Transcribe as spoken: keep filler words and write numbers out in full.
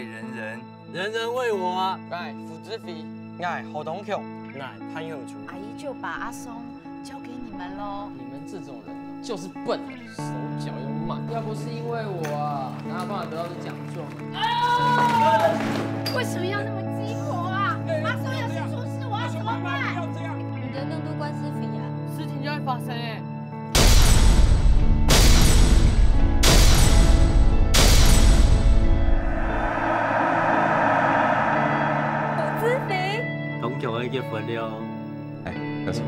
人人，人人为我啊！哎，付志飞，哎，好东强，哎，潘友竹。阿姨就把阿松交给你们喽。你们这种人就是笨，手脚又慢。要不是因为我啊，哪有办法得到这奖状？为什么要那么鸡婆啊？阿松要是出事，我要怎么办？你的恁多官司费啊？事情就会发生哎。付志飞，同局个结婚了。哎，阿松，